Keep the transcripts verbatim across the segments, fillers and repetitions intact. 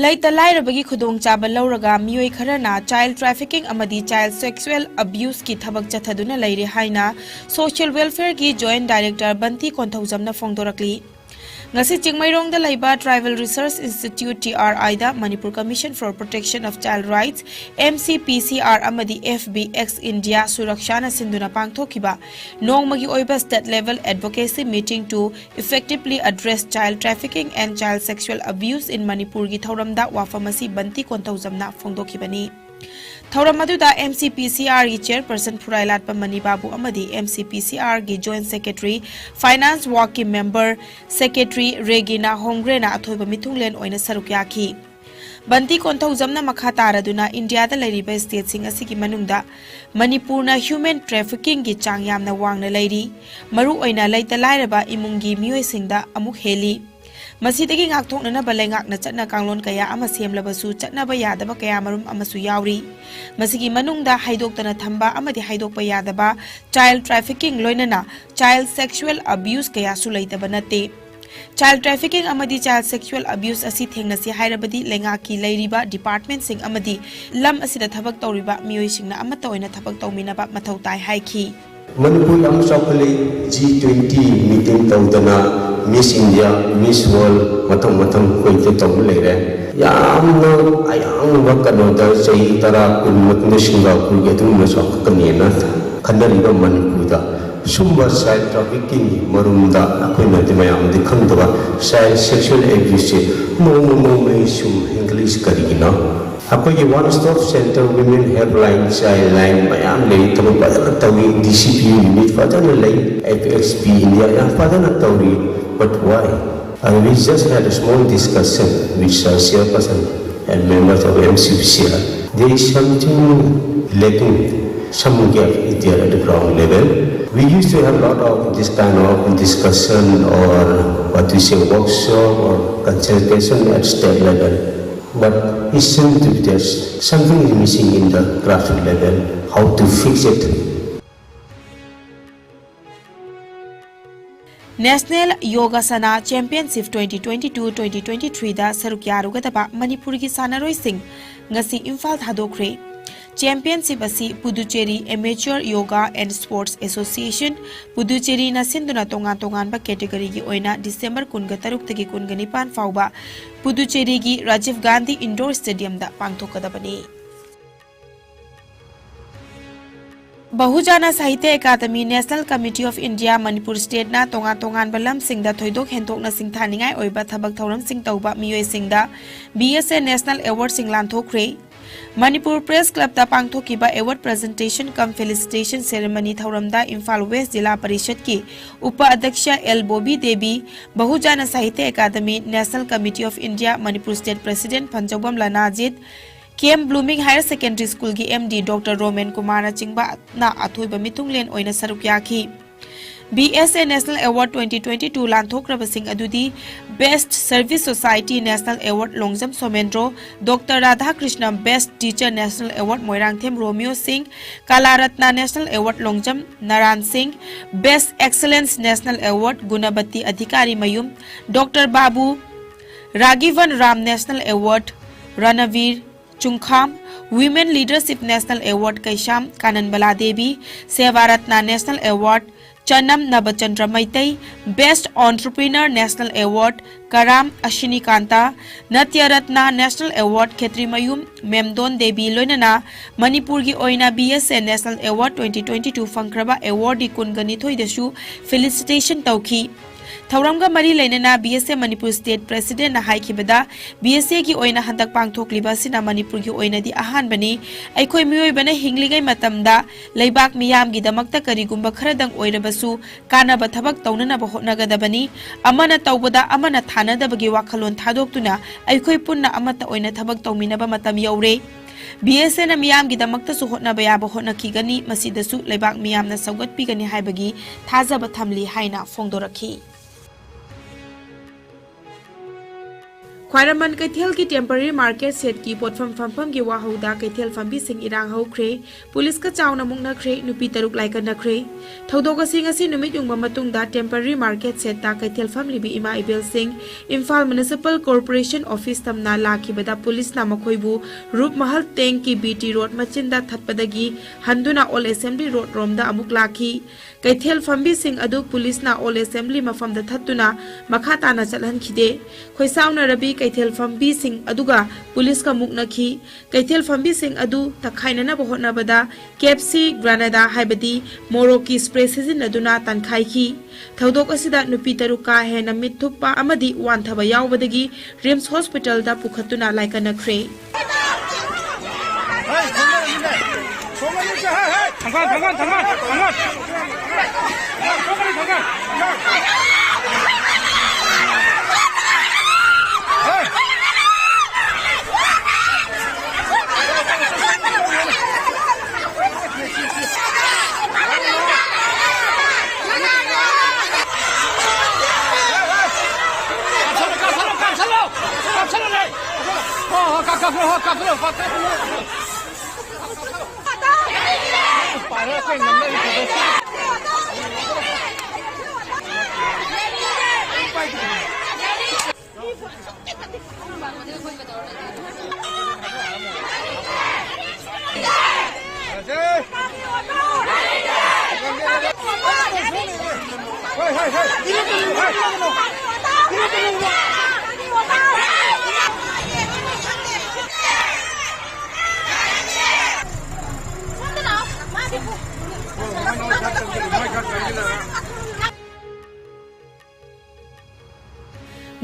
ꯂꯩꯇ ꯂꯥꯏꯔꯕꯒꯤ ꯈꯨꯗꯣꯡꯆꯥꯕ ꯂꯧꯔꯒ ꯃꯤꯑꯣꯏ ꯈꯔꯅ child trafficking ꯑꯃꯗꯤ child sexual abuse ꯀꯤ ꯊꯕꯛ ꯆꯠꯊꯗꯨꯅ ꯂꯩꯔꯦ ꯍꯥꯏꯅ Social Welfare ꯒꯤ Joint Director ꯕꯟꯇꯤ ꯀꯣꯟꯊꯧꯖꯝꯅ ꯐꯣꯡꯗꯣꯔꯛꯂꯤ꯫ ꯉꯁꯤ ꯆꯤꯡꯃꯩꯔꯣꯡꯗ ꯂꯩꯕ Tribal Research Institute, T R I the Manipur Commission for Protection of Child Rights, M C P C R, ꯑꯃꯗꯤ F B X India Surakshana ꯁꯤꯟꯗꯨꯅ ꯄꯥꯡꯊꯣꯛꯈꯤꯕ ꯅꯣꯡꯃꯒꯤ ꯑꯣꯏꯕ state level advocacy meeting to effectively address child trafficking and child sexual abuse in Manipur ꯒꯤ ꯊꯧꯔꯝꯗ ꯋꯥꯐꯝ ꯑꯁꯤ ꯕꯟꯇꯤ ꯀꯣꯟꯊꯧꯖꯝꯅ ꯐꯣꯡꯗꯣꯛꯈꯤꯕꯅꯤ꯫ ꯊꯧꯔꯝ ꯑꯗꯨꯗ M C P C R ꯒꯤ Chairperson ꯐꯨꯔꯥꯏꯂꯥꯠꯄ ꯃꯅꯤꯕꯥꯕꯨ ꯑꯃꯗꯤ M C P C R ꯒꯤ Joint Secretary Finance Work ꯀꯤ Member Secretary ꯔꯦꯒꯤꯅꯥ ꯍꯣꯡꯒ꯭ꯔꯦꯅ ꯑꯊꯣꯏꯕ ꯃꯤꯊꯨꯡꯂꯦꯟ ꯑꯣꯏꯅ ꯁꯔꯨꯛ ꯌꯥꯈꯤ꯫ ꯕꯟꯇꯤ ꯀꯣꯟꯊꯧꯖꯝꯅ ꯃꯈꯥ ꯇꯥꯔꯗꯨꯅ ꯏꯟꯗꯤꯌꯥꯗ ꯂꯩꯔꯤꯕ state ꯁꯤꯡ ꯑꯁꯤꯒꯤ ꯃꯅꯨꯡꯗ ꯃꯅꯤꯄꯨꯔꯅ human trafficking ꯒꯤ ꯆꯥꯡ ꯌꯥꯝꯅ ꯋꯥꯡꯅ ꯂꯩꯔꯤ꯫ ꯃꯔꯨꯑꯣꯏꯅ ꯂꯩꯇ ꯂꯥꯏꯔꯕ ꯏꯃꯨꯡꯒꯤ ꯃꯤꯑꯣꯏꯁꯤꯡꯗ ꯑꯃꯨꯛ ꯍꯦꯜꯂꯤ꯫ ꯃꯁꯤꯗꯒꯤ ꯉꯥꯛꯊꯣꯛꯅꯅꯕ ꯂꯩꯉꯥꯛꯅ ꯆꯠꯅ ꯀꯥꯡꯂꯣꯟ ꯀꯌꯥ ꯑꯃ ꯁꯦꯝꯂꯕꯁꯨ ꯆꯠꯅꯕ ꯌꯥꯗꯕ ꯀꯌꯥ ꯃꯔꯨꯝ ꯑꯃꯁꯨ ꯌꯥꯎꯔꯤ꯫ ꯃꯁꯤꯒꯤ ꯃꯅꯨꯡꯗ ꯍꯥꯏꯗꯣꯛꯇꯅ ꯊꯝꯕ ꯑꯃꯗꯤ ꯍꯥꯏꯗꯣꯛꯄ ꯌꯥꯗꯕ child trafficking ꯂꯣꯏꯅꯅ child sexual abuse ꯀꯌꯥꯁꯨ ꯂꯩꯇꯕ ꯅꯠꯇꯦ꯫ Child trafficking ꯑꯃꯗꯤ child sexual abuse ꯑꯁꯤ ꯊꯦꯡꯅꯁꯤ ꯍꯥꯏꯔꯕꯗꯤ ꯂꯩꯉꯥꯛꯀꯤ ꯂꯩꯔꯤꯕ department ꯁꯤꯡ ꯑꯃꯗꯤ ꯂꯝ ꯑꯁꯤꯗ ꯊꯕꯛ ꯇꯧꯔꯤꯕ ꯃꯤꯑꯣꯏꯁꯤꯡꯅ ꯑꯃꯠꯇ ꯑꯣꯏꯅ ꯊꯕꯛ ꯇꯧꯃꯤꯟꯅꯕ ꯃꯊꯧ ꯇꯥꯏ ꯍꯥꯏꯈꯤ꯫ ꯃꯅꯤꯄꯨꯔ ꯌꯥꯝ ꯆꯥꯎꯈꯠꯂꯤ꯫ G twenty meeting ꯇꯧꯗꯅ Miss India, Miss World ꯃꯊꯪ ꯃꯊꯪ ꯑꯩꯈꯣꯏꯗ ꯇꯧꯕ ꯂꯩꯔꯦ꯫ ꯌꯥꯝꯅ ꯑꯌꯥꯡꯕ ꯀꯩꯅꯣꯗ ꯆꯍꯤ ꯇꯔꯥ, ꯀꯨꯟ ꯃꯇꯨꯡꯗ ꯁꯤꯡꯒꯥꯄꯨꯔꯒꯤ ꯑꯗꯨꯒꯨꯝꯕ ꯆꯥꯎꯈꯠꯀꯅꯤꯅ ꯈꯟꯅꯔꯤꯕ ꯃꯅꯤꯄꯨꯔꯗ ꯁꯨꯝꯕ child trafficking ꯒꯤ ꯃꯔꯨꯝꯗ ꯑꯩꯈꯣꯏꯅꯗꯤ ꯃꯌꯥꯝꯗꯤ ꯈꯪꯗꯕ child sexual abuse ꯁꯦ ꯅꯣꯡꯃ ꯅꯣꯡꯃꯒꯤ ꯁꯨꯝ ꯍꯦꯟꯒꯠꯂꯛꯏꯁꯤ ꯀꯔꯤꯒꯤꯅꯣ? ꯑꯩꯈꯣꯏꯒꯤ One Stop Center, Women Helpline, Child Line ꯃꯌꯥꯝ ꯂꯩ, ꯊꯕꯛ ꯐꯖꯅ ꯇꯧꯏ, D C P U unit ꯐꯖꯅ ꯂꯩ, F X P India ꯌꯥꯝ ꯐꯖꯅ ꯇꯧꯔꯤ, but why? And we just had a small discussion with our chairperson and members of M C P C R. There is something lacking, some gap is there at the ground level. We used to have a lot of this kind of discussion or what we say workshop or consultation at state level. But it seems to be there's something is missing in the grassroots level. How to fix it? National Yogasana Championship twenty twenty-two twenty twenty-three ꯗ ꯁꯔꯨꯛ ꯌꯥꯔꯨꯒꯗꯕ ꯃꯅꯤꯄꯨꯔꯒꯤ ꯁꯥꯟꯅꯔꯣꯏꯁꯤꯡ ꯉꯁꯤ Imphal ꯊꯥꯗꯣꯛꯈ꯭ꯔꯦ꯫ Championship ꯑꯁꯤ Puducherry Amateur Yoga and Sports Association, ꯄꯨꯗꯨꯆꯦꯔꯤꯅ ꯁꯤꯟꯗꯨꯅ ꯇꯣꯉꯥꯟ ꯇꯣꯉꯥꯟꯕ categoryꯒꯤ ꯑꯣꯏꯅ December ꯀꯨꯟꯒ ꯇꯔꯨꯛꯇꯒꯤ ꯀꯨꯟꯒ ꯅꯤꯄꯥꯟ ꯐꯥꯎꯕ ꯄꯨꯗꯨꯆꯦꯔꯤꯒꯤ ꯔꯥꯖꯤꯚ ꯒꯥꯟꯙꯤ Indoor Stadiumꯗ ꯄꯥꯡꯊꯣꯛꯀꯗꯕꯅꯤ꯫ Bahujan Sahitya academy, National Committee of India, Manipur stateꯅ ꯇꯣꯉꯥꯟ ꯇꯣꯉꯥꯟꯕ ꯂꯝꯁꯤꯡꯗ ꯊꯣꯏꯗꯣꯛ ꯍꯦꯟꯗꯣꯛꯅ ꯁꯤꯡꯊꯥꯅꯤꯡꯉꯥꯏ ꯑꯣꯏꯕ ꯊꯕꯛ ꯊꯧꯔꯝꯁꯤꯡ ꯇꯧꯕ ꯃꯤꯑꯣꯏꯁꯤꯡꯗ B S A National Awardꯁꯤꯡ ꯂꯥꯟꯊꯣꯛꯈ꯭ꯔꯦ꯫ Manipur Press Clubꯇ ꯄꯥꯡꯊꯣꯛꯈꯤꯕ award presentation cum felicitation ceremony ꯊꯧꯔꯝꯗ ꯏꯝꯐꯥꯜ West ꯖꯤꯂꯥ ꯄꯔꯤꯁꯠꯀꯤ ꯎꯄ ꯑꯗ꯭ꯌꯛꯁ L Bobi Devi, Bahujan Sahitya academy, National Committee of India, Manipur state president Phanjoubam Lanajit, K M Blooming Higher Secondary Schoolꯒꯤ M D Doctor ꯔꯣꯃꯦꯟ ꯀꯨꯃꯥꯔꯅꯆꯤꯡꯕꯅ ꯑꯊꯣꯏꯕ ꯃꯤꯊꯨꯡꯂꯦꯟ ꯑꯣꯏꯅ ꯁꯔꯨꯛ ꯌꯥꯈꯤ꯫ B S A National Award twenty twenty-two ꯂꯥꯟꯊꯣꯛꯈ꯭ꯔꯕꯁꯤꯡ ꯑꯗꯨꯗꯤ Best Service Society National Award Longjam Somendro, Doctor Radhakrishna Best Teacher National Award Moirangthem ꯔꯣꯃꯤꯌꯣ ꯁꯤꯡ, ꯀꯂꯥꯔꯠꯅ National Award Longjam ꯅꯔꯥꯟ ꯁꯤꯡ, Best Excellence National Award ꯒꯨꯅꯕꯇꯤ ꯑꯙꯤꯀꯥꯔꯤ ꯃꯌꯨꯝ, Doctor ꯕꯥꯕꯨ ꯔꯥꯒꯤꯚꯟ Ram National Award ꯔꯅꯕꯤꯔ ꯆꯨꯡꯈꯥꯝ, Women Leadership National Award ꯀꯩꯁꯥꯝ ꯀꯥꯅꯟꯕꯂꯥ ꯗꯦꯕꯤ, ꯁꯦꯕꯥ ꯔꯠꯅ National Award ꯆꯅꯝ ꯅꯕꯆꯟꯗ꯭ꯔ Meitei, Best Entrepreneur National Award ꯀꯔꯥꯝ ꯑꯁꯤꯅꯤꯀꯥꯟꯇ, Natya Ratna National Award ꯈꯦꯇ꯭ꯔꯤꯃꯌꯨꯝ ꯃꯦꯝꯗꯣꯟ ꯗꯦꯕꯤ ꯂꯣꯏꯅꯅ ꯃꯅꯤꯄꯨꯔꯒꯤ ꯑꯣꯏꯅ B S A National Award twenty twenty-two ꯐꯪꯈ꯭ꯔꯕ awardee ꯀꯨꯟꯒ ꯅꯤꯊꯣꯏꯗꯁꯨ felicitation ꯇꯧꯈꯤ꯫ ꯊꯧꯔꯝꯒ ꯃꯔꯤ ꯂꯩꯅꯅ B S A Manipur state presidentꯅ ꯍꯥꯏꯈꯤꯕꯗ, B S Aꯒꯤ ꯑꯣꯏꯅ ꯍꯟꯗꯛ ꯄꯥꯡꯊꯣꯛꯂꯤꯕ ꯑꯁꯤꯅ ꯃꯅꯤꯄꯨꯔꯒꯤ ꯑꯣꯏꯅꯗꯤ ꯑꯍꯥꯟꯕꯅꯤ꯫ ꯑꯩꯈꯣꯏ ꯃꯤꯑꯣꯏꯕꯅ ꯍꯤꯡꯂꯤꯉꯩ ꯃꯇꯝꯗ ꯂꯩꯕꯥꯛ ꯃꯤꯌꯥꯝꯒꯤꯗꯃꯛꯇ ꯀꯔꯤꯒꯨꯝꯕ ꯈꯔꯗꯪ ꯑꯣꯏꯔꯕꯁꯨ ꯀꯥꯟꯅꯕ ꯊꯕꯛ ꯇꯧꯅꯅꯕ ꯍꯣꯠꯅꯒꯗꯕꯅꯤ꯫ ꯑꯃꯅ ꯇꯧꯕꯗ ꯑꯃꯅ ꯊꯥꯅꯗꯕꯒꯤ ꯋꯥꯈꯜꯂꯣꯟ ꯊꯥꯗꯣꯛꯇꯨꯅ ꯑꯩꯈꯣꯏ ꯄꯨꯟꯅ ꯑꯃꯠꯇ ꯑꯣꯏꯅ ꯊꯕꯛ ꯇꯧꯃꯤꯟꯅꯕ ꯃꯇꯝ ꯌꯧꯔꯦ꯫ B S Aꯅ ꯃꯤꯌꯥꯝꯒꯤꯗꯃꯛꯇꯁꯨ ꯍꯣꯠꯅꯕ ꯌꯥꯕ ꯍꯣꯠꯅꯈꯤꯒꯅꯤ, ꯃꯁꯤꯗꯁꯨ ꯂꯩꯕꯥꯛ ꯃꯤꯌꯥꯝꯅ ꯁꯧꯒꯠꯄꯤꯒꯅꯤ ꯍꯥꯏꯕꯒꯤ ꯊꯥꯖꯕ ꯊꯝꯂꯤ ꯍꯥꯏꯅ ꯐꯣꯡꯗꯣꯔꯛꯈꯤ꯫ ꯈ꯭ꯋꯥꯏꯔꯝꯕꯟ ꯀꯩꯊꯦꯜꯒꯤ temporary market shedꯀꯤ ꯄꯣꯠꯐꯝ ꯐꯝꯐꯝꯒꯤ ꯋꯥꯍꯧꯗ ꯀꯩꯊꯦꯜ ꯐꯝꯕꯤꯁꯤꯡ ꯏꯔꯥꯡ ꯍꯧꯈ꯭ꯔꯦ꯫ ꯄꯨꯂꯤꯁꯀ ꯆꯥꯎꯅ ꯃꯨꯛꯅꯈ꯭ꯔꯦ꯫ ꯅꯨꯄꯤ ꯇꯔꯨꯛ ꯂꯥꯏꯀꯠꯅꯈ꯭ꯔꯦ꯫ ꯊꯧꯗꯣꯛ ꯑꯁꯤ ꯉꯁꯤ ꯅꯨꯃꯤꯠ ꯌꯨꯡꯕ ꯃꯇꯨꯡꯗ temporary market shedꯇ ꯀꯩꯊꯦꯜ ꯐꯝꯂꯤꯕꯤ ꯏꯃꯥ ꯏꯕꯦꯜꯁꯤꯡ ꯏꯝꯐꯥꯜ Municipal Corporation office ꯇꯝꯅ ꯂꯥꯛꯈꯤꯕꯗ ꯄꯨꯂꯤꯁꯅ ꯃꯈꯣꯏꯕꯨ ꯔꯨꯞ ꯃꯍꯜ ꯇꯦꯡꯀꯤ B T road ꯃꯆꯤꯟꯗ ꯊꯠꯄꯗꯒꯤ ꯍꯟꯗꯨꯅ Old Assembly Road ꯔꯣꯝꯗ ꯑꯃꯨꯛ ꯂꯥꯛꯈꯤ꯫ ꯀꯩꯊꯦꯜ ꯐꯝꯕꯤꯁꯤꯡ ꯑꯗꯨ ꯄꯨꯂꯤꯁꯅ Old Assembly ꯃꯐꯝꯗ ꯊꯠꯇꯨꯅ ꯃꯈꯥ ꯇꯥꯅ ꯆꯠꯍꯟꯈꯤꯗꯦ꯫ ꯈꯣꯏꯁꯥꯎꯅꯔꯕꯤ ꯀꯩꯊꯦꯜ ꯐꯝꯕꯤꯁꯤꯡ ꯑꯗꯨꯒ ꯄꯨꯂꯤꯁꯀ ꯃꯨꯛꯅꯈꯤ꯫ ꯀꯩꯊꯦꯜ ꯐꯝꯕꯤꯁꯤꯡ ꯑꯗꯨ ꯇꯛꯈꯥꯏꯅꯅꯕ ꯍꯣꯠꯅꯕꯗ ꯀꯦꯞꯁꯤ ꯒ꯭ꯔꯥꯅꯦꯗꯥ ꯍꯥꯏꯕꯗꯤ ꯃꯣꯔꯣꯛꯀꯤ spray ꯁꯤꯖꯤꯟꯅꯗꯨꯅ ꯇꯥꯟꯈꯥꯏꯈꯤ꯫ ꯊꯧꯗꯣꯛ ꯑꯁꯤꯗ ꯅꯨꯄꯤ ꯇꯔꯨꯛ ꯀꯥ ꯍꯦꯟꯅ ꯃꯤꯠ ꯊꯨꯞꯄ ꯑꯃꯗꯤ ꯋꯥꯟꯊꯕ ꯌꯥꯎꯕꯗꯒꯤ RIMS hospitalꯗ ꯄꯨꯈꯠꯇꯨꯅ ꯂꯥꯏꯀꯠꯅꯈ꯭ꯔꯦ꯫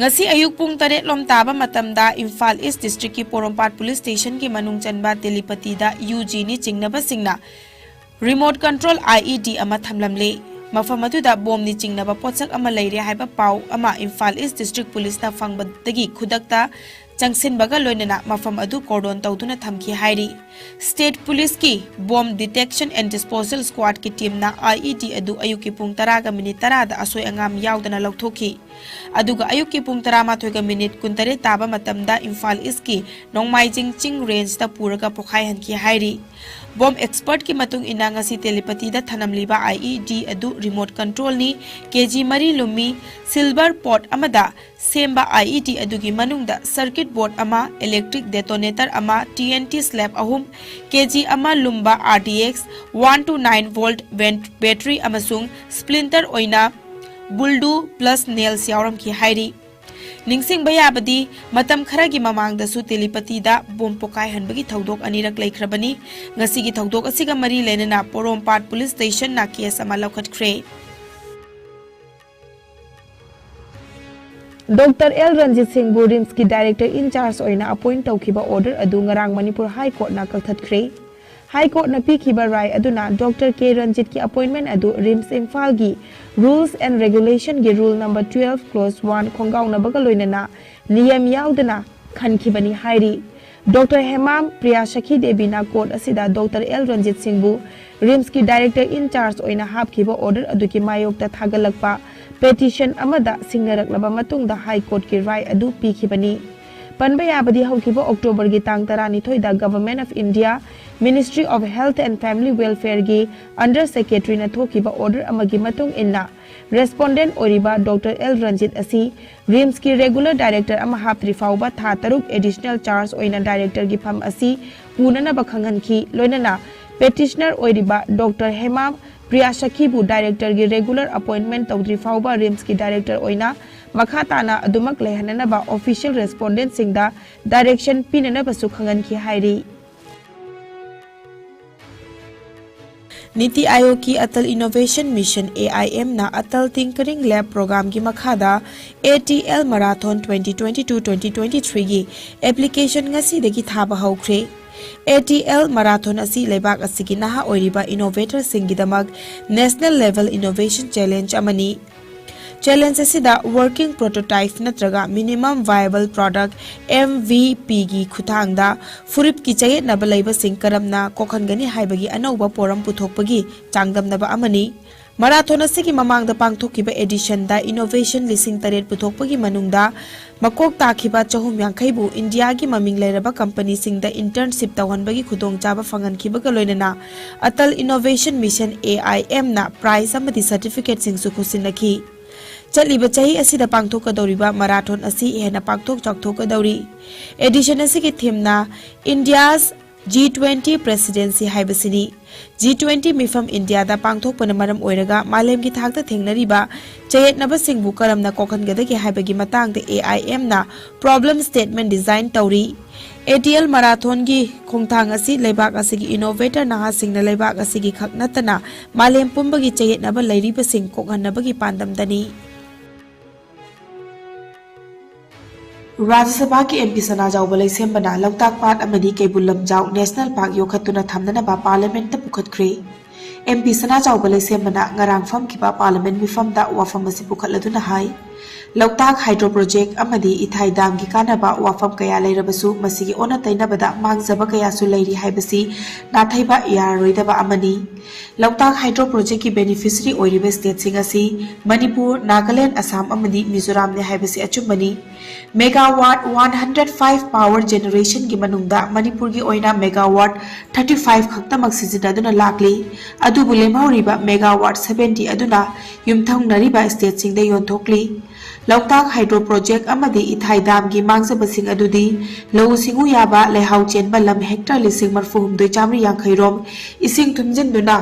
ꯉꯁꯤ ꯑꯌꯨꯛ ꯄꯨꯡ ꯇꯔꯦꯠ ꯂꯣꯝ ꯇꯥꯕ ꯃꯇꯝꯗ ꯏꯝꯐꯥꯜ ꯏꯁ ꯗꯤꯁꯇ꯭ꯔꯤꯛꯀꯤ ꯄꯣꯔꯣꯝꯄꯥꯠ ꯄꯨꯂꯤꯁ ꯁ꯭ꯇꯦꯁꯟꯒꯤ ꯃꯅꯨꯡ ꯆꯟꯕ ꯇꯦꯂꯤꯄꯇꯤꯗ ꯌꯨ ꯖꯤꯅꯤ ꯆꯤꯡꯅꯕꯁꯤꯡꯅ ꯔꯤꯃꯣꯠ ꯀꯟꯇ꯭ꯔꯣꯜ ꯑꯥꯏ ꯏ ꯗꯤ ꯑꯃ ꯊꯝꯂꯝꯂꯦ꯫ ꯃꯐꯝ ꯑꯗꯨꯗ ꯕꯣꯝꯅꯤ ꯆꯤꯡꯅꯕ ꯄꯣꯠꯁꯛ ꯑꯃ ꯂꯩꯔꯦ ꯍꯥꯏꯕ ꯄꯥꯎ ꯑꯃ ꯏꯝꯐꯥꯜ ꯏꯁ ꯗꯤꯁꯇ꯭ꯔꯤꯛ ꯄꯨꯂꯤꯁꯅ ꯐꯪꯕꯗꯒꯤ ꯈꯨꯗꯛꯇ ꯆꯪꯁꯤꯟꯕꯒ ꯂꯣꯏꯅꯅ ꯃꯐꯝ ꯑꯗꯨ cordon ꯇꯧꯗꯨꯅ ꯊꯝꯈꯤ ꯍꯥꯏꯔꯤ꯫ State Police ꯀꯤ Bomb Detection and Disposal Squad ꯀꯤ team ꯅ I E D ꯑꯗꯨ ꯑꯌꯨꯛꯀꯤ ꯄꯨꯡ ꯇꯔꯥꯒ minute ꯇꯔꯥꯗ ꯑꯁꯣꯏ ꯑꯉꯥꯝ ꯌꯥꯎꯗꯅ ꯂꯧꯊꯣꯛꯈꯤ꯫ ꯑꯗꯨꯒ ꯑꯌꯨꯛꯀꯤ ꯄꯨꯡ ꯇꯔꯥꯃꯥꯊꯣꯏꯒ minute ꯀꯨꯟꯇꯔꯦꯠ ꯇꯥꯕ ꯃꯇꯝꯗ ꯏꯝꯐꯥꯜ East ꯀꯤ ꯅꯣꯡꯃꯥꯏꯖꯤꯡ ꯆꯤꯡ range ꯇ ꯄꯨꯔꯒ ꯄꯣꯈꯥꯏꯍꯟꯈꯤ ꯍꯥꯏꯔꯤ꯫ Bomb expert ꯀꯤ ꯃꯇꯨꯡ ꯏꯟꯅ ꯉꯁꯤ ꯇꯦꯂꯤꯄꯇꯤꯗ ꯊꯅꯝꯂꯤꯕ I E D ꯑꯗꯨ remote control ꯅꯤ, K G ꯃꯔꯤ ꯂꯨꯝꯃꯤ, silver pot ꯑꯃꯗ ꯁꯦꯝꯕ I E D ꯑꯗꯨꯒꯤ ꯃꯅꯨꯡꯗ circuit board ꯑꯃ, electric detonator ꯑꯃ, T N T slab ꯑꯍꯨꯝ, K G ꯑꯃ ꯂꯨꯝꯕ R D X one two nine volt vent-, battery ꯑꯃꯁꯨꯡ splinter ꯑꯣꯏꯅ buldu plus nails ꯌꯥꯎꯔꯝꯈꯤ ꯍꯥꯏꯔꯤ꯫ ꯅꯤꯡꯁꯤꯡꯕ ꯌꯥꯕꯗꯤ, ꯃꯇꯝ ꯈꯔꯒꯤ ꯃꯃꯥꯡꯗꯁꯨ ꯇꯦꯂꯤꯄꯇꯤꯗ bomb ꯄꯣꯈꯥꯏꯍꯟꯕꯒꯤ ꯊꯧꯗꯣꯛ ꯑꯅꯤꯔꯛ ꯂꯩꯈ꯭ꯔꯕꯅꯤ꯫ ꯉꯁꯤꯒꯤ ꯊꯧꯗꯣꯛ ꯑꯁꯤꯒ ꯃꯔꯤ ꯂꯩꯅꯅ ꯄꯣꯔꯣꯝꯄꯥꯠ police station ꯅ case ꯑꯃ ꯂꯧꯈꯠꯈ꯭ꯔꯦ꯫ Doctor L ꯔꯟꯖꯤꯠ ꯁꯤꯡꯕꯨ RIMS ꯀꯤ director in charge ꯑꯣꯏꯅ appoint ꯇꯧꯈꯤꯕ order ꯑꯗꯨ ꯉꯔꯥꯡ ꯃꯅꯤꯄꯨꯔ High Court ꯅ ꯀꯛꯊꯠꯈ꯭ꯔꯦ꯫ High Court ꯅ ꯄꯤꯈꯤꯕ ꯔꯥꯏ ꯑꯗꯨꯅ Doctor K ꯔꯟꯖꯤꯠ ꯀꯤ appointment ꯑꯗꯨ RIMS ꯏꯝꯐꯥꯜꯒꯤ rules and regulation ꯒꯤ rule number twelve clause one ꯈꯣꯡꯒꯥꯎꯅꯕꯒ ꯂꯣꯏꯅꯅ ꯅꯤꯌꯝ ꯌꯥꯎꯗꯅ ꯈꯟꯈꯤꯕꯅꯤ ꯍꯥꯏꯔꯤ꯫ Doctor ꯍꯦꯃꯥꯝ ꯄ꯭ꯔꯤꯌꯥ ꯁꯈꯤ ꯗꯦꯕꯤꯅ court ꯑꯁꯤꯗ Doctor L ꯔꯟꯖꯤꯠ ꯁꯤꯡꯕꯨ RIMS ꯀꯤ director in charge ꯑꯣꯏꯅ ꯍꯥꯞꯈꯤꯕ order ꯑꯗꯨꯒꯤ ꯃꯥꯌꯣꯛꯇ ꯊꯥꯒꯠꯂꯛꯄ petition ꯑꯃꯗ ꯁꯤꯡꯅꯔꯛꯂꯕ ꯃꯇꯨꯡꯗ High Court ꯀꯤ ꯔꯥꯏ ꯑꯗꯨ ꯄꯤꯈꯤꯕꯅꯤ꯫ ꯄꯟꯕ ꯌꯥꯕꯗꯤ, ꯍꯧꯈꯤꯕ October ꯒꯤ ꯇꯥꯡ ꯇꯔꯥꯅꯤꯊꯣꯏꯗ Government of India, Ministry of Health and Family Welfare ꯒꯤ under secretary ꯅ ꯊꯣꯛꯈꯤꯕ order ꯑꯃꯒꯤ ꯃꯇꯨꯡ ꯏꯟꯅ, respondent ꯑꯣꯏꯔꯤꯕ Doctor L ꯔꯟꯖꯤꯠ ꯑꯁꯤ RIMS ꯀꯤ regular director ꯑꯃ ꯍꯥꯞꯇ꯭ꯔꯤ ꯐꯥꯎꯕ ꯊꯥ ꯇꯔꯨꯛ additional charge ꯑꯣꯏꯅ director ꯒꯤ ꯐꯝ ꯑꯁꯤ ꯄꯨꯅꯅꯕ ꯈꯪꯍꯟꯈꯤ꯫ ꯂꯣꯏꯅꯅ petitioner ꯑꯣꯏꯔꯤꯕ Doctor ꯍꯦꯃꯥꯝ ꯄ꯭ꯔꯤꯌꯥ ꯁꯈꯤꯕꯨ director ꯒꯤ regular appointment ꯇꯧꯗ꯭ꯔꯤ ꯐꯥꯎꯕ RIMS ꯀꯤ director ꯑꯣꯏꯅ ꯃꯈꯥ ꯇꯥꯅ ꯑꯗꯨꯃꯛ ꯂꯩꯍꯟꯅꯅꯕ official respondent ꯁꯤꯡꯗ direction ꯄꯤꯅꯅꯕꯁꯨ ꯈꯪꯍꯟꯈꯤ ꯍꯥꯏꯔꯤ꯫ ꯅꯤꯇꯤ ꯑꯥꯌꯣꯒꯀꯤ Atal Innovation Mission, A I M ꯅ Atal Tinkering Lab Program ꯒꯤ ꯃꯈꯥꯗ A T L Marathon twenty twenty-two twenty twenty-three ꯒꯤ application ꯉꯁꯤꯗꯒꯤ ꯊꯥꯕ ꯍꯧꯈ꯭ꯔꯦ꯫ A T L Marathon ꯑꯁꯤ ꯂꯩꯕꯥꯛ ꯑꯁꯤꯒꯤ ꯅꯍꯥ ꯑꯣꯏꯔꯤꯕ innovator ꯁꯤꯡꯒꯤꯗꯃꯛ national level innovation challenge ꯑꯃꯅꯤ꯫ Challenge ꯑꯁꯤꯗ Working Prototype ꯅꯠꯇ꯭ꯔꯒ Minimum Viable Product, M V P ꯒꯤ ꯈꯨꯠꯊꯥꯡꯗ ꯐꯨꯔꯨꯞꯀꯤ ꯆꯌꯦꯠꯅꯕ ꯂꯩꯕꯁꯤꯡ ꯀꯔꯝꯅ ꯀꯣꯛꯍꯟꯒꯅꯤ ꯍꯥꯏꯕꯒꯤ ꯑꯅꯧꯕ ꯄꯣꯔꯝ ꯄꯨꯊꯣꯛꯄꯒꯤ ꯆꯥꯡꯗꯝꯅꯕ ꯑꯃꯅꯤ꯫ ꯃꯔꯥꯊꯣꯟ ꯑꯁꯤꯒꯤ ꯃꯃꯥꯡꯗ ꯄꯥꯡꯊꯣꯛꯈꯤꯕ edition ꯗ innovation ꯂꯤꯁꯤꯡ ꯇꯔꯦꯠ ꯄꯨꯊꯣꯛꯄꯒꯤ ꯃꯅꯨꯡꯗ ꯃꯀꯣꯛ ꯇꯥꯈꯤꯕ ꯆꯍꯨꯝ ꯌꯥꯡꯈꯩ ꯕꯨ ꯏꯟꯗꯤꯌꯥꯒꯤ ꯃꯃꯤꯡ ꯂꯩꯔꯕ ꯀꯝꯄꯅꯤꯁꯤꯡꯗ internship ꯇꯧꯍꯟꯕꯒꯤ ꯈꯨꯗꯣꯡꯆꯥꯕ ꯐꯪꯍꯟꯈꯤꯕꯒ ꯂꯣꯏꯅꯅ Atal Innovation Mission, A I M ꯅ prize ꯑꯃꯗꯤ certificate ꯁꯤꯡꯁꯨ ꯈꯨꯠꯁꯤꯟꯅꯈꯤ꯫ ꯆꯠꯂꯤꯕ ꯆꯍꯤ ꯑꯁꯤꯗ ꯄꯥꯡꯊꯣꯛꯀꯗꯧꯔꯤꯕ ꯃꯔꯥꯊꯣꯟ ꯑꯁꯤ ꯍꯦꯟꯅ ꯄꯥꯛꯊꯣꯛ ꯆꯥꯎꯊꯣꯛꯀꯗꯧꯔꯤ꯫ Edition ꯑꯁꯤꯒꯤ theme ꯅ India's G twenty Presidency ꯍꯥꯏꯕꯁꯤꯅꯤ꯫ G twenty ꯃꯤꯐꯝ ꯏꯟꯗꯤꯌꯥꯗ ꯄꯥꯡꯊꯣꯛꯄꯅ ꯃꯔꯝ ꯑꯣꯏꯔꯒ ꯃꯥꯂꯦꯝꯒꯤ ꯊꯥꯛꯇ ꯊꯦꯡꯅꯔꯤꯕ ꯆꯌꯦꯠꯅꯕꯁꯤꯡꯕꯨ ꯀꯔꯝꯅ ꯀꯣꯛꯍꯟꯒꯗꯒꯦ ꯍꯥꯏꯕꯒꯤ ꯃꯇꯥꯡꯗ A I M ꯅ problem statement design ꯇꯧꯔꯤ꯫ Atal Marathon ꯒꯤ ꯈꯣꯡꯊꯥꯡ ꯑꯁꯤ ꯂꯩꯕꯥꯛ ꯑꯁꯤꯒꯤ innovator ꯅꯍꯥꯁꯤꯡꯅ ꯂꯩꯕꯥꯛ ꯑꯁꯤꯒꯤ ꯈꯛ ꯅꯠꯇꯅ ꯃꯥꯂꯦꯝ ꯄꯨꯝꯕꯒꯤ ꯆꯌꯦꯠꯅꯕ ꯂꯩꯔꯤꯕꯁꯤꯡ ꯀꯣꯛꯍꯟꯅꯕꯒꯤ ꯄꯥꯟꯗꯝꯗꯅꯤ꯫ ꯔꯥꯖ꯭ꯌ ꯁꯚꯥꯒꯤ M P ꯁꯅꯥꯖꯥꯎꯕ ꯂꯩꯁꯦꯝꯕꯅ ꯂꯣꯛꯇꯥꯛ ꯄꯥꯠ ꯑꯃꯗꯤ Keibul Lamjao National Park ꯌꯣꯛꯈꯠꯇꯨꯅ ꯊꯝꯅꯅꯕ Parliament ꯇ ꯄꯨꯈꯠꯈ꯭ꯔꯦ꯫ M P ꯁꯅꯥꯖꯥꯎꯕ ꯂꯩꯁꯦꯝꯕꯅ ꯉꯔꯥꯡ ꯐꯝꯈꯤꯕ Parliament ꯃꯤꯐꯝꯗ ꯋꯥꯐꯝ ꯑꯁꯤ ꯄꯨꯈꯠꯂꯗꯨꯅ ꯍꯥꯏ, ꯂꯣꯛꯇꯥꯛ Hydro Project ꯑꯃꯗꯤ ꯏꯊꯥꯏ Dam ꯒꯤ ꯀꯥꯟꯅꯕ ꯋꯥꯐꯝ ꯀꯌꯥ ꯂꯩꯔꯕꯁꯨ ꯃꯁꯤꯒꯤ ꯑꯣꯟꯅ ꯇꯩꯅꯕꯗ ꯃꯥꯡꯖꯕ ꯀꯌꯥꯁꯨ ꯂꯩꯔꯤ ꯍꯥꯏꯕꯁꯤ ꯅꯥꯊꯩꯕ ꯌꯥꯔꯔꯣꯏꯗꯕ ꯑꯃꯅꯤ꯫ ꯂꯣꯛꯇꯥꯛ Hydro Project ꯀꯤ beneficiary ꯑꯣꯏꯔꯤꯕ state ꯁꯤꯡ ꯑꯁꯤ ꯃꯅꯤꯄꯨꯔ, ꯅꯥꯒꯥꯂꯦꯟ, ꯑꯁꯥꯝ ꯑꯃꯗꯤ ꯃꯤꯖꯣꯔꯥꯝꯅꯤ ꯍꯥꯏꯕꯁꯤ ꯑꯆꯨꯝꯕꯅꯤ꯫ Megawatt one hundred five power generation ꯒꯤ ꯃꯅꯨꯡꯗ ꯃꯅꯤꯄꯨꯔꯒꯤ ꯑꯣꯏꯅ megawatt thirty five ꯈꯛꯇꯃꯛ ꯁꯤꯖꯤꯟꯅꯗꯨꯅ ꯂꯥꯛꯂꯤ꯫ ꯑꯗꯨꯕꯨ ꯂꯦꯝꯍꯧꯔꯤꯕ megawatt seventy ꯑꯗꯨꯅ ꯌꯨꯝꯊꯪꯅꯔꯤꯕ state ꯁꯤꯡꯗ ꯌꯣꯟꯊꯣꯛꯂꯤ꯫ ꯂꯣꯛꯇꯥꯛ Hydro Project ꯑꯃꯗꯤ ꯏꯊꯥꯏ Dam ꯒꯤ ꯃꯥꯡꯖꯕꯁꯤꯡ ꯑꯗꯨꯗꯤ ꯂꯧꯎ ꯁꯤꯡꯎ ꯌꯥꯕ ꯂꯩꯍꯥꯎ ꯆꯦꯟꯕ ꯂꯝ hectare ꯂꯤꯁꯤꯡ ꯃꯔꯤꯐꯨ ꯍꯨꯝꯗꯣꯏ ꯆꯥꯃꯔꯤ ꯌꯥꯡꯈꯩ ꯔꯣꯝ ꯏꯁꯤꯡ ꯊꯨꯝꯖꯤꯟꯗꯨꯅ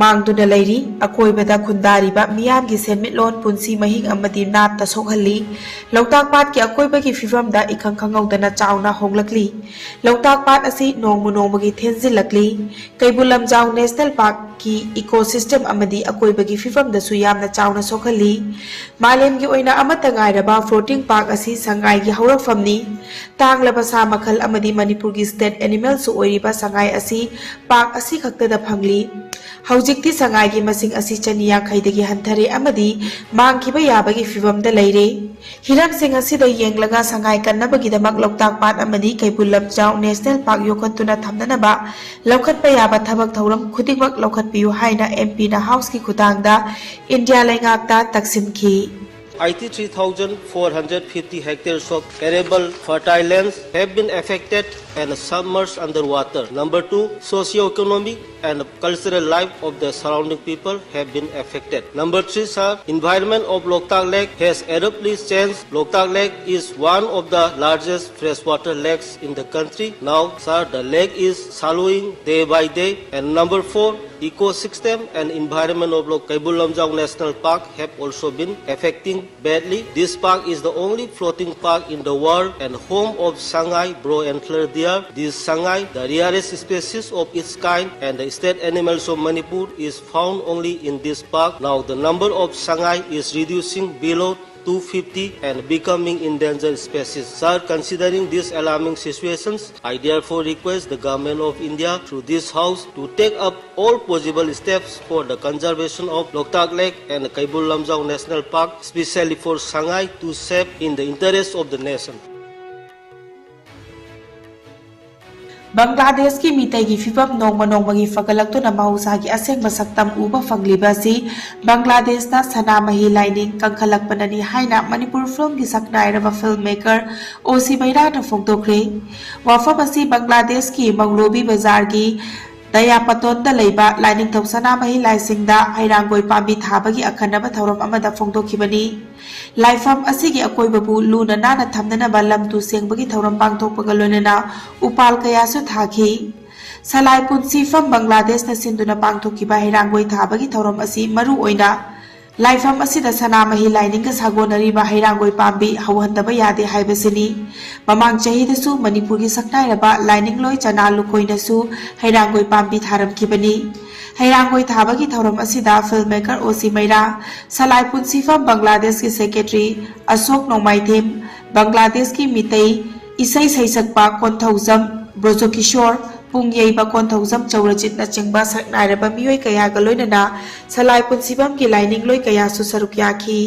ꯃꯥꯡꯗꯨꯅ ꯂꯩꯔꯤ꯫ ꯑꯀꯣꯏꯕꯗ ꯈꯨꯟꯗꯥꯔꯤꯕ ꯃꯤꯌꯥꯝꯒꯤ ꯁꯦꯟꯃꯤꯠꯂꯣꯟ, ꯄꯨꯟꯁꯤ ꯃꯍꯤꯡ ꯑꯃꯗꯤ ꯅꯥꯠꯇ ꯁꯣꯛꯍꯜꯂꯤ꯫ ꯂꯣꯛꯇꯥꯛ ꯄꯥꯠꯀꯤ ꯑꯀꯣꯏꯕꯒꯤ ꯐꯤꯕꯝꯗ ꯏꯈꯪ ꯈꯪꯍꯧꯗꯅ ꯆꯥꯎꯅ ꯍꯣꯡꯂꯛꯂꯤ꯫ ꯂꯣꯛꯇꯥꯛ ꯄꯥꯠ ꯑꯁꯤ ꯅꯣꯡꯃ ꯅꯣꯡꯃꯒꯤ ꯊꯦꯟꯖꯤꯜꯂꯛꯂꯤ꯫ ꯀꯩꯕꯨꯜ ꯂꯝꯖꯥꯎ National Park ꯀꯤ ecosystem ꯑꯃꯗꯤ ꯑꯀꯣꯏꯕꯒꯤ ꯐꯤꯕꯝꯗꯁꯨ ꯌꯥꯝꯅ ꯆꯥꯎꯅ ꯁꯣꯛꯍꯜꯂꯤ꯫ ꯃꯥꯂꯦꯝꯒꯤ ꯑꯣꯏꯅ ꯑꯃꯠꯇ ꯉꯥꯏꯔꯕ floating park ꯑꯁꯤ ꯁꯉꯥꯏꯒꯤ ꯍꯧꯔꯛꯐꯝꯅꯤ꯫ ꯇꯥꯡꯂꯕ ꯁꯥ ꯃꯈꯜ ꯑꯃꯗꯤ ꯃꯅꯤꯄꯨꯔꯒꯤ state animal ꯁꯨ ꯑꯣꯏꯔꯤꯕ ꯁꯉꯥꯏ ꯑꯁꯤ park ꯑꯁꯤ ꯈꯛꯇꯗ ꯐꯪꯂꯤ꯫ ꯍꯧꯖꯤꯛꯇꯤ ꯁꯉꯥꯏꯒꯤ ꯃꯁꯤꯡ ꯑꯁꯤ ꯆꯅꯤ ꯌꯥꯡꯈꯩꯗꯒꯤ ꯍꯟꯊꯔꯦ ꯑꯃꯗꯤ ꯃꯥꯡꯈꯤꯕ ꯌꯥꯕꯒꯤ ꯐꯤꯚꯝꯗ ꯂꯩꯔꯦ꯫ ꯍꯤꯔꯝꯁꯤꯡ ꯑꯁꯤꯗ ꯌꯦꯡꯂꯒ ꯁꯉꯥꯏ ꯀꯟꯅꯕꯒꯤꯗꯃꯛ ꯂꯣꯛꯇꯥꯛ ꯄꯥꯠ ꯑꯃꯗꯤ ꯀꯩꯕꯨꯜ ꯂꯝꯖꯥꯎ ꯅꯦꯁꯅꯦꯜ ꯄꯥꯔꯛ ꯌꯣꯛꯈꯠꯇꯨꯅ ꯊꯝꯅꯅꯕ ꯂꯧꯈꯠꯄ ꯌꯥꯕ ꯊꯕꯛ ꯊꯧꯔꯝ ꯈꯨꯗꯤꯡꯃꯛ ꯂꯧꯈꯠꯄꯤꯌꯨ ꯍꯥꯏꯅ ꯑꯦꯝ ꯄꯤꯅ ꯍꯥꯎꯁꯀꯤ ꯈꯨꯠꯊꯥꯡꯗ India ꯂꯩꯉꯥꯛꯇ ꯇꯛꯁꯤꯟꯈꯤ꯫ Eighty-three thousand four hundred fifty hectares of arable fertile lands have been affected and submerged underwater. Number two, socio-economic and cultural life of the surrounding people have been affected. Number three, sir, environment of Loktak Lake has abruptly changed. Loktak Lake is one of the largest freshwater lakes in the country. Now, sir, the lake is shallowing day by day. And number four, ecosystem and environment of Lok Keibul Lamjao National Park have also been affecting badly. This park is the only floating park in the world and home of Sangai brow antler deer. This Sangai, the rarest species of its kind, and the state animals of Manipur, is found only in this park. Now the number of Sangai is reducing below two fifty and becoming endangered species. Sir, considering these alarming situations, I therefore request the Government of India through this House to take up all possible steps for the conservation of Loktak Lake and Keibul Lamjao National Park, especially for Sangai, to save in the interest of the nation. ꯕꯪꯒ꯭ꯂꯥꯗꯦꯁꯀꯤ ꯃꯤꯇꯩꯒꯤ ꯐꯤꯚꯝ ꯅꯣꯡꯃ ꯅꯣꯡꯃꯒꯤ ꯐꯒꯠꯂꯛꯇꯨꯅ ꯃꯍꯧꯁꯥꯒꯤ ꯑꯁꯦꯡꯕ ꯁꯛꯇꯝ ꯎꯕ ꯐꯪꯂꯤꯕ ꯑꯁꯤ ꯕꯪꯒ꯭ꯂꯥꯗꯦꯁꯇ ꯁꯅꯥꯃꯍꯤ ꯂꯥꯏꯅꯤꯡ ꯀꯟꯈꯠꯂꯛꯄꯅꯅꯤ ꯍꯥꯏꯅ ꯃꯅꯤꯄꯨꯔ ꯐꯤꯜꯝꯒꯤ ꯁꯛꯅꯥꯏꯔꯕ ꯐꯤꯜꯝ ꯃꯦꯀꯔ ꯑꯣ ꯁꯤ ꯃꯩꯔꯥꯅ ꯐꯣꯡꯗꯣꯛꯈ꯭ꯔꯦ꯫ ꯋꯥꯐꯝ ꯑꯁꯤ ꯕꯪꯒ꯭ꯂꯥꯗꯦꯁꯀꯤ ꯃꯪꯂꯣꯕꯤ ꯕꯖꯥꯔꯒꯤ ꯗꯌꯥꯄꯇꯣꯟꯗ ꯂꯩꯕ ꯂꯥꯏꯅꯤꯡꯊꯧ ꯁꯅꯥꯃꯍꯤ ꯂꯥꯏꯁꯤꯡꯗ ꯍꯩꯔꯥꯡꯒꯣꯏ ꯄꯥꯝꯕꯤ ꯊꯥꯕꯒꯤ ꯑꯈꯟꯅꯕ ꯊꯧꯔꯝ ꯑꯃꯗ ꯐꯣꯡꯗꯣꯛꯈꯤꯕꯅꯤ꯫ ꯂꯥꯏꯐꯝ ꯑꯁꯤꯒꯤ ꯑꯀꯣꯏꯕꯕꯨ ꯂꯨꯅ ꯅꯥꯟꯅ ꯊꯝꯅꯅꯕ ꯂꯝ ꯇꯨ ꯁꯦꯡꯕꯒꯤ ꯊꯧꯔꯝ ꯄꯥꯡꯊꯣꯛꯄꯒ ꯂꯣꯏꯅꯅ ꯎꯄꯥꯜ ꯀꯌꯥꯁꯨ ꯊꯥꯈꯤ꯫ ꯁꯂꯥꯏ ꯄꯨꯟꯁꯤꯐꯝ ꯕꯪꯒ꯭ꯂꯥꯗꯦꯁꯅ ꯁꯤꯟꯗꯨꯅ ꯄꯥꯡꯊꯣꯛꯈꯤꯕ ꯍꯩꯔꯥꯡꯒꯣꯏ ꯊꯥꯕꯒꯤ ꯊꯧꯔꯝ ꯑꯁꯤ ꯃꯔꯨ ꯑꯣꯏꯅ ꯂꯥꯏꯐꯝ ꯑꯁꯤꯗ ꯁꯅꯥꯃꯍꯤ ꯂꯥꯏꯅꯤꯡꯒ ꯁꯥꯒꯣꯟꯅꯔꯤꯕ ꯍꯩꯔꯥꯡꯒꯣꯏ ꯄꯥꯝꯕꯤ ꯍꯧꯍꯟꯗꯕ ꯌꯥꯗꯦ ꯍꯥꯏꯕꯁꯤꯅꯤ꯫ ꯃꯃꯥꯡ ꯆꯍꯤꯗꯁꯨ ꯃꯅꯤꯄꯨꯔꯒꯤ ꯁꯛꯅꯥꯏꯔꯕ ꯂꯥꯏꯅꯤꯡꯂꯣꯏ ꯆꯅꯥ ꯂꯨꯀꯣꯏꯅꯁꯨ ꯍꯩꯔꯥꯡꯒꯣꯏ ꯄꯥꯝꯕꯤ ꯊꯥꯔꯝꯈꯤꯕꯅꯤ꯫ ꯍꯩꯔꯥꯡꯒꯣꯏ ꯊꯥꯕꯒꯤ ꯊꯧꯔꯝ ꯑꯁꯤꯗ ꯐꯤꯜꯝ ꯃꯦꯀꯔ ꯑꯣ ꯁꯤ ꯃꯩꯔꯥ, ꯁꯂꯥꯏ ꯄꯨꯟꯁꯤꯐꯝ ꯕꯪꯒ꯭ꯂꯥꯗꯦꯁꯀꯤ ꯁꯦꯀ꯭ꯔꯦꯇꯔꯤ ꯑꯁꯣꯛ ꯅꯣꯡꯃꯥꯏꯊꯦꯝ, ꯕꯪꯒ꯭ꯂꯥꯗꯦꯁꯀꯤ ꯃꯤꯇꯩ ꯏꯁꯩ ꯁꯩꯁꯛꯄ ꯀꯣꯟꯊꯧꯖꯝ ꯕ꯭ꯔꯣꯖꯣꯀꯤꯁꯣꯔ, ꯄꯨꯡ ꯌꯩꯕ, ꯀꯣꯟꯊꯧꯖꯝ ꯆꯧꯔꯖꯤꯠꯅꯆꯤꯡꯕ ꯁꯛꯅꯥꯏꯔꯕ ꯃꯤꯑꯣꯏ ꯀꯌꯥꯒ ꯂꯣꯏꯅꯅ ꯁꯂꯥꯏ ꯄꯨꯟꯁꯤꯕꯝꯒꯤ ꯂꯥꯏꯅꯤꯡꯂꯣꯏ ꯀꯌꯥꯁꯨ ꯁꯔꯨꯛ ꯌꯥꯈꯤ꯫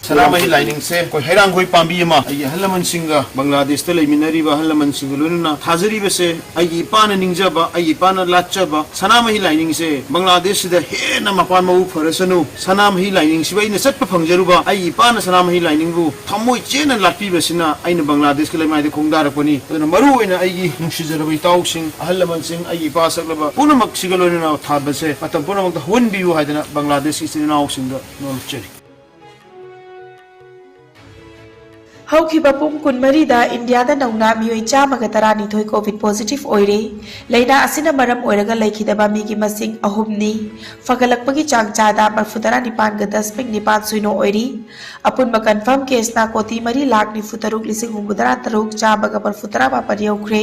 ꯁꯅꯥꯃꯍꯤ ꯂꯥꯏꯅꯤꯡꯁꯦ ꯑꯩꯈꯣꯏ ꯍꯩꯔꯥꯡꯒꯣꯏ ꯄꯥꯝꯕꯤ ꯑꯃ, ꯑꯩꯒꯤ ꯑꯍꯜ ꯂꯃꯟꯁꯤꯡꯒ, ꯕꯪꯒ꯭ꯂꯥꯗꯦꯁꯇ ꯂꯩꯃꯤꯟꯅꯔꯤꯕ ꯑꯍꯜ ꯂꯃꯟꯁꯤꯡꯒ ꯂꯣꯏꯅꯅ ꯊꯥꯖꯔꯤꯕꯁꯦ, ꯑꯩꯒꯤ ꯏꯄꯥꯅ ꯅꯤꯡꯖꯕ, ꯑꯩꯒꯤ ꯏꯄꯥꯅ ꯂꯥꯠꯆꯕ ꯁꯅꯥꯃꯍꯤ ꯂꯥꯏꯅꯤꯡꯁꯦ ꯕꯪꯒ꯭ꯂꯥꯗꯦꯁꯁꯤꯗ ꯍꯦꯟꯅ ꯃꯄꯥꯟ ꯃꯄꯨ ꯐꯔꯁꯅꯨ꯫ ꯁꯅꯥꯃꯍꯤ ꯂꯥꯏꯅꯤꯡꯁꯤꯕꯨ ꯑꯩꯅ ꯆꯠꯄ ꯐꯪꯖꯔꯨꯕ, ꯑꯩꯒꯤ ꯏꯄꯥꯅ ꯁꯅꯥꯃꯍꯤ ꯂꯥꯏꯅꯤꯡꯕꯨ ꯊꯃꯣꯏ ꯆꯦꯠꯅ ꯂꯥꯠꯄꯤꯕꯁꯤꯅ ꯑꯩꯅ ꯕꯪꯒ꯭ꯂꯥꯗꯦꯁꯀꯤ ꯂꯩꯃꯥꯏꯗ ꯈꯣꯡꯗꯥꯔꯛꯄꯅꯤ꯫ ꯑꯗꯨꯅ ꯃꯔꯨ ꯑꯣꯏꯅ ꯑꯩꯒꯤ ꯅꯨꯡꯁꯤꯖꯔꯕ ꯏꯇꯥꯎꯁꯤꯡ, ꯑꯍꯜ ꯂꯃꯟꯁꯤꯡ, ꯑꯩꯒꯤ ꯏꯄꯥ ꯁꯛꯂꯕ ꯄꯨꯝꯅꯃꯛꯁꯤꯒ ꯂꯣꯏꯅꯅ ꯊꯥꯕꯁꯦ ꯃꯇꯝ ꯄꯨꯝꯅꯃꯛꯇ ꯍꯧꯍꯟꯕꯤꯌꯨ ꯍꯥꯏꯗꯅ ꯕꯪꯒ꯭ꯂꯥꯗꯦꯁꯀꯤ ꯏꯆꯤꯜ ꯏꯅꯥꯎꯁꯤꯡꯗ ꯅꯣꯜꯂꯨꯛꯆꯔꯤ꯫ ꯍꯧꯈꯤꯕ ꯄꯨꯡ ꯀꯨꯟꯃꯔꯤꯗ ꯏꯟꯗꯤꯌꯥꯗ ꯅꯧꯅ ꯃꯤꯑꯣꯏ ꯆꯥꯝꯃꯒ ꯇꯔꯥꯅꯤꯊꯣꯏ ꯀꯣꯚꯤꯗ ꯄꯣꯖꯤꯇꯤꯚ ꯑꯣꯏꯔꯦ꯫ ꯂꯥꯏꯅꯥ ꯑꯁꯤꯅ ꯃꯔꯝ ꯑꯣꯏꯔꯒ ꯂꯩꯈꯤꯗꯕ ꯃꯤꯒꯤ ꯃꯁꯤꯡ ꯑꯍꯨꯝꯅꯤ꯫ ꯐꯒꯠꯂꯛꯄꯒꯤ ꯆꯥꯡ ꯆꯥꯗ ꯃꯔꯐꯨ ꯇꯔꯥ ꯅꯤꯄꯥꯟꯒ ꯗꯁꯃꯤꯛ ꯅꯤꯄꯥꯟ ꯁꯤꯅꯣ ꯑꯣꯏꯔꯤ꯫ ꯑꯄꯨꯟꯕ ꯀꯟꯐꯥꯔꯝ ꯀꯦꯁꯅ ꯀꯣꯇꯤ ꯃꯔꯤ ꯂꯥꯈ ꯅꯤꯐꯨ ꯇꯔꯨꯛ ꯂꯤꯁꯤꯡ ꯍꯨꯝꯐꯨ ꯇꯔꯥ ꯇꯔꯨꯛ ꯆꯥꯝꯃꯒ ꯃꯔꯐꯨ ꯇꯔꯥ ꯃꯥꯄꯟ ꯌꯧꯈ꯭ꯔꯦ꯫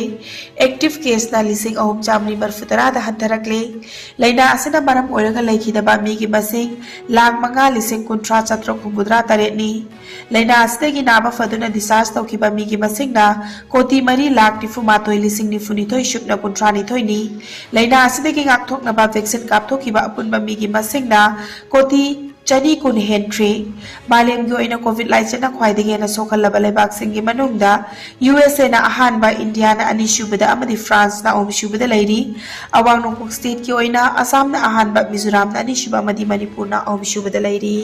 ꯑꯦꯛꯇꯤꯚ ꯀꯦꯁꯅ ꯂꯤꯁꯤꯡ ꯑꯍꯨꯝ ꯆꯥꯃꯔꯤ ꯃꯔꯐꯨ ꯇꯔꯥꯗ ꯍꯟꯊꯔꯛꯂꯦ꯫ ꯂꯥꯏꯅꯥ ꯑꯁꯤꯅ ꯃꯔꯝ ꯑꯣꯏꯔꯒ ꯂꯩꯈꯤꯗꯕ ꯃꯤꯒꯤ ꯃꯁꯤꯡ ꯂꯥꯈ ꯃꯉꯥ ꯂꯤꯁꯤꯡ ꯀꯨꯟꯊ꯭ꯔꯥ ꯆꯥꯇ꯭ꯔꯨꯛ ꯍꯨꯝꯐꯨꯇꯔꯥ ꯇꯔꯦꯠꯅꯤ꯫ ꯂꯥꯏꯅꯥ ꯑꯁꯤꯗꯒꯤ ꯅꯥꯕ ꯐꯗꯨꯅ ꯗꯤꯁꯆꯥꯔꯖ ꯇꯧꯈꯤꯕ ꯃꯤꯒꯤ ꯃꯁꯤꯡꯅ ꯀꯣꯇꯤ ꯃꯔꯤ ꯂꯥꯈ ꯅꯤꯐꯨ ꯃꯥꯊꯣꯏ ꯂꯤꯁꯤꯡ ꯅꯤꯐꯨ ꯅꯤꯊꯣꯏ ꯁꯨꯞꯅ ꯀꯨꯟꯊ꯭ꯔꯥ ꯅꯤꯊꯣꯏꯅꯤ꯫ ꯂꯥꯏꯅꯥ ꯑꯁꯤꯗꯒꯤ ꯉꯥꯛꯊꯣꯛꯅꯕ ꯚꯦꯛꯁꯤꯟ ꯀꯥꯞꯊꯣꯛꯈꯤꯕ ꯑꯄꯨꯟꯕ ꯃꯤꯒꯤ ꯃꯁꯤꯡꯅ ꯀꯣꯇꯤ ꯆꯅꯤ ꯀꯨꯟ ꯍꯦꯟꯈ꯭ꯔꯦ꯫ ꯃꯥꯂꯦꯝꯒꯤ ꯑꯣꯏꯅ ꯀꯣꯚꯤꯗ ꯂꯥꯏꯆꯠꯅ ꯈ꯭ꯋꯥꯏꯗꯒꯤ ꯍꯦꯟꯅ ꯁꯣꯛꯍꯜꯂꯕ ꯂꯩꯕꯥꯛꯁꯤꯡꯒꯤ ꯃꯅꯨꯡꯗ ꯌꯨ ꯑꯦꯁ ꯑꯦꯅ ꯑꯍꯥꯟꯕ, ꯏꯟꯗꯤꯌꯥꯅ ꯑꯅꯤꯁꯨꯕꯗ ꯑꯃꯗꯤ ꯐ꯭ꯔꯥꯟꯁꯅ ꯑꯍꯨꯝꯁꯨꯕꯗ ꯂꯩꯔꯤ꯫ ꯑꯋꯥꯡ ꯅꯣꯡꯄꯣꯛ ꯁ꯭ꯇꯦꯠꯀꯤ ꯑꯣꯏꯅ ꯑꯁꯥꯝꯅ ꯑꯍꯥꯟꯕ, ꯃꯤꯖꯣꯔꯥꯝꯅ ꯑꯅꯤꯁꯨꯕ ꯑꯃꯗꯤ ꯃꯅꯤꯄꯨꯔꯅ ꯑꯍꯨꯝꯁꯨꯕꯗ ꯂꯩꯔꯤ꯫